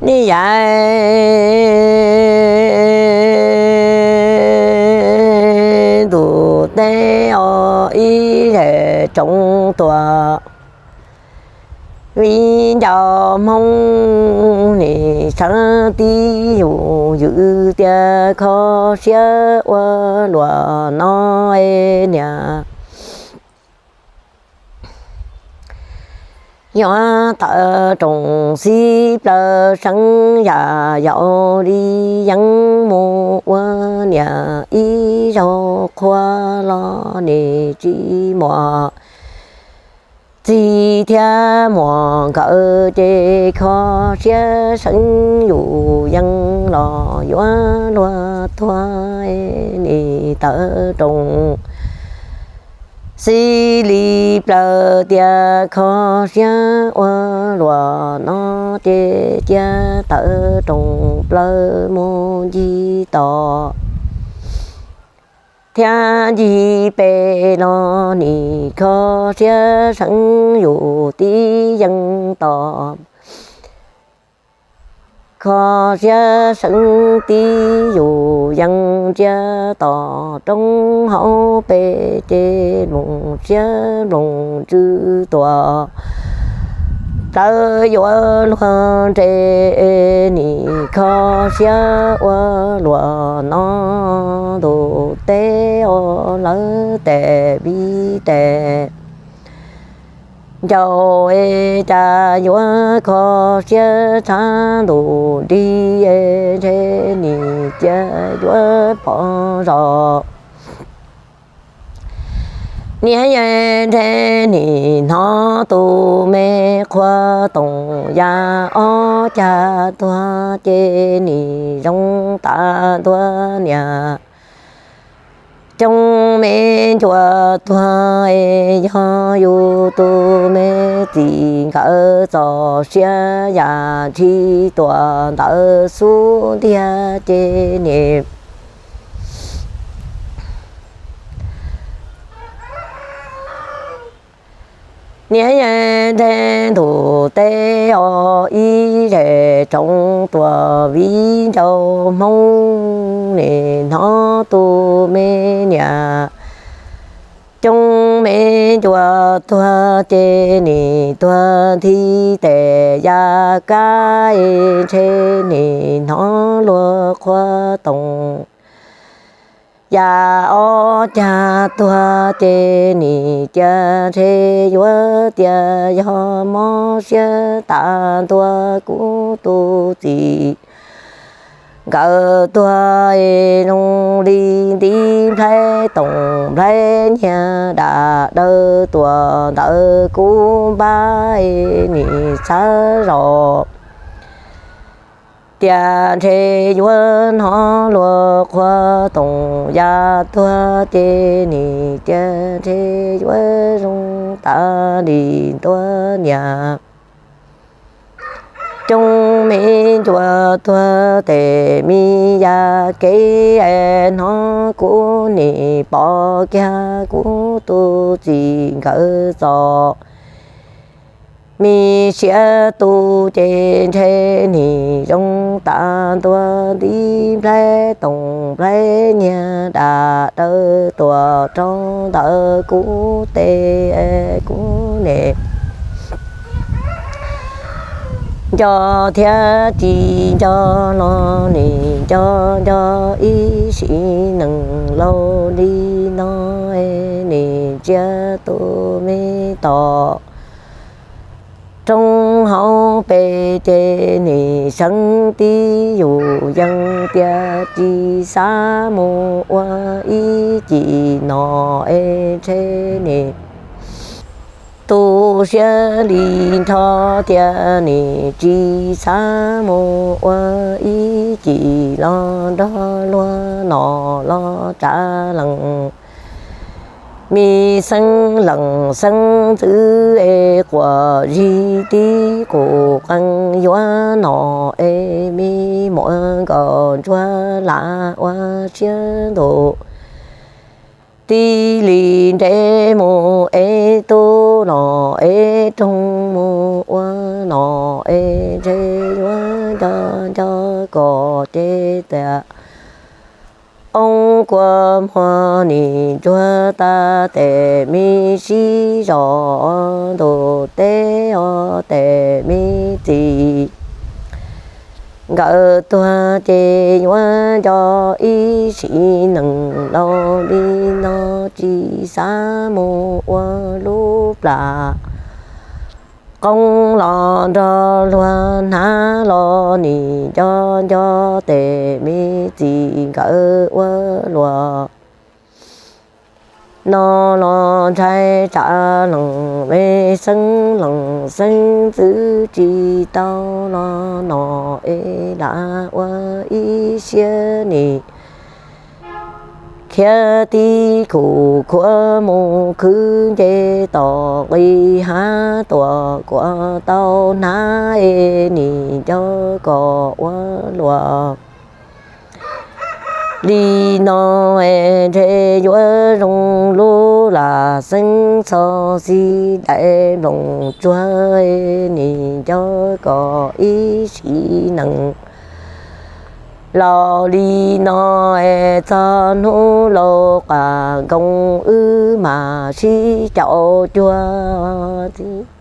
Niam yais ntuj teb os, ib zej tsoom tuam viv ncaus Hmoob, nim sawv tib yus ywm tias kho siab ua luaj no es niam yuav tawm rooj xib plaws seev yam yaus li yeeb mus ua niam ib zaug qhua los nim tsis muaj txiv thiab muaj nkawm ces kho siab seev yus yees los yuav luag tuag nim tawm rooj xib li plaws tias kho siab ua luaj no ces cia tawm rooj plaws mus ncig tom thiab ncig pem los nim kho siab seev yus tib yees tom kho siab seev tib yus yees ntsia tom roob hauv pes ces nplooj siab nplooj tsw tuam plawv yuav luag nres nim kho siab ua luaj no ntuj teb os, lawv tes vij tes ncaus es cas yuav kho siab tshab ntuj nrig es ntshe nim cia yuav pom zog. Niam yais ntshe nim hnov tus me qhua toom ya ob cag tuag ces nim zoo tas ntua niam coob me ncua tuag es yog yus tus me txiv nkawd txoj sia yam tsis tuam ntawd xub ntiag ces nim niam yais ntshe ntuj teb os, ib zej tsoom tuam viv ncaus Hmoob, nim hnov tus me niam coob me ncua tuag ces nim tuag nthi tes ya kab es ntshe nim hnov luag qhua toom ya ob cag tuag ces nim cia ntshe yuav tias yog mob siab tas ntua kuv tus txiv nkawd tuag es zoo li ntiv nplhaib toom nplhaib nyiag dam daws tuam ntawd kuv npab es nim xav zog tias ntshe yuav hnov luag qhua toom ya tuag ces nim cia ntshe yuav zoo tas li ntua niam coob me ncua tuag tes me ya kev hnov kuv nim pom kiag kuv tus txiv nkawd txoj me siab tu ces ntshe nim zoo tas ntua ntiv nplhaib toom nplhaib nyiag dam daws tuam rau ntawm kuv tes kuv nim nco thiab tsis nco los nim nco nco ib sim neej laus li no nim ntsia tus me tom roob hauv pes ces nim seev tib yus yees tias tsis xav mus ua ib cim no es ntshe nim tu siab li nrho tias nim tsis xav mus ua ib cim los nrog luag no los tsav lees me xeeb lees xeeb ntxwv es quas zig tib qus qees yuav no es me muam nkaus ntsuag lam ua siab ntuj tib li nres mus es tub los es roog mus ua no es ntshe yuav nco nco kom ces tias oob kua muag nim ntsuag tag tes me sib zos ntuj teb os tes me txiv nkawd tuag ces yuav nco ib sim neej los li no tsis xav mus ua lub plam qoob los nrog luag hnav los nim nco nco tes me txiv nkawd ua luaj no los ntshai tsam leej me xeeb leej xeeb txwv tsis tau los no es lam ua ib siab nim khiav tib khum khuav mus khwv nce tom nqis hav tuam kuas tau hnav es nim nco kom ua luaj li no es ntshe yuav zoo lub lam xeeb txho xib daim nplooj tsuag es nim nco kom ib sim neej los li no es txog hnub laus qas nkoos wb mam sib caum cuag txiv